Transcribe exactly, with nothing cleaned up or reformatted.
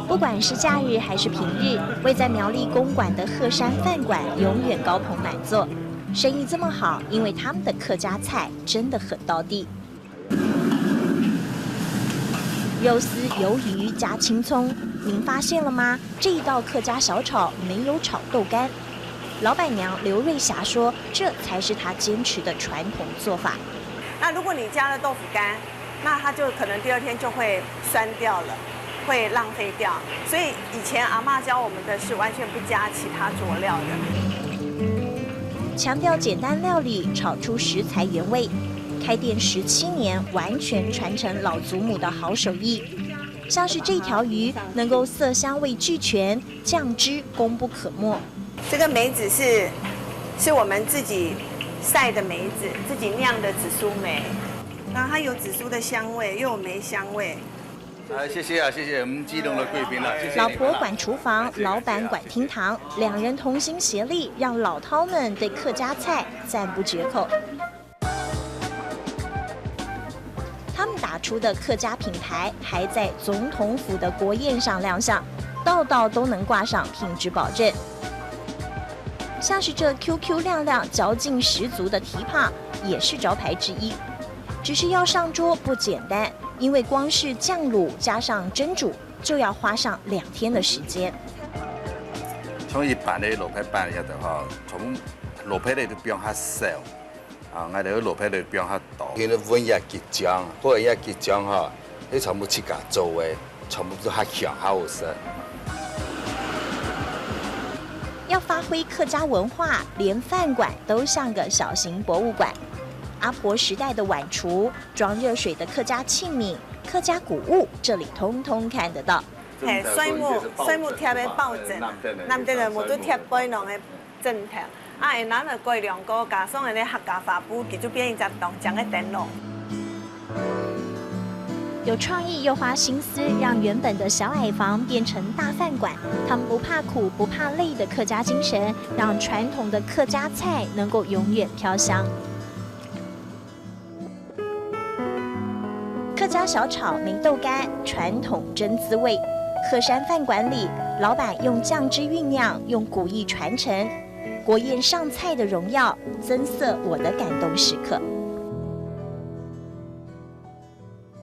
不管是假日还是平日，位在苗栗公馆的鹤山饭馆永远高朋满座，生意这么好，因为他们的客家菜真的很道地。肉丝、鱿鱼加青葱，您发现了吗？这一道客家小炒没有炒豆干。老板娘刘瑞霞说，这才是她坚持的传统做法。那如果你加了豆腐干，那它就可能第二天就会酸掉了，会浪费掉。所以以前阿嬷教我们的是完全不加其他佐料的。强调简单料理，炒出食材原味。开店十七年，完全传承老祖母的好手艺。像是这条鱼，能够色香味俱全，酱汁功不可没。这个梅子是是我们自己晒的梅子，自己酿的紫苏梅，然后它有紫苏的香味，又有梅香味。哎，谢谢啊，谢谢我们基隆的贵宾啊，谢谢老婆管厨房，老板管厅堂，两人同心协力，让老饕们对客家菜赞不绝口。他们打出的客家品牌还在总统府的国宴上亮相，道道都能挂上品质保证。像是这 Q Q 亮亮、嚼劲十足的蹄髈，也是招牌之一。只是要上桌不简单，因为光是酱卤加上蒸煮，就要花上两天的时间。从一般的萝卜粄也得哈，从萝卜的就比较少，啊，我哋个萝卜的比较多。因为温也激酱，个人也激酱哈，你全部自家做个，全部都还香还好食。要发挥客家文化，连饭馆都像个小型博物馆。阿婆时代的碗橱，装热水的客家器皿、客家古物，这里通通看得到。嘿，水母水母贴个抱枕，南边的我都贴背囊个枕头。啊，下南个过两个加上个客家花布，佢就变一只当强个灯笼。有创意又花心思，让原本的小矮房变成大饭馆。他们不怕苦、不怕累的客家精神，让传统的客家菜能够永远飘香。客家小炒梅豆干，传统真滋味。鹤山饭馆里，老板用酱汁酝酿，用古意传承。国宴上菜的荣耀，增色我的感动时刻。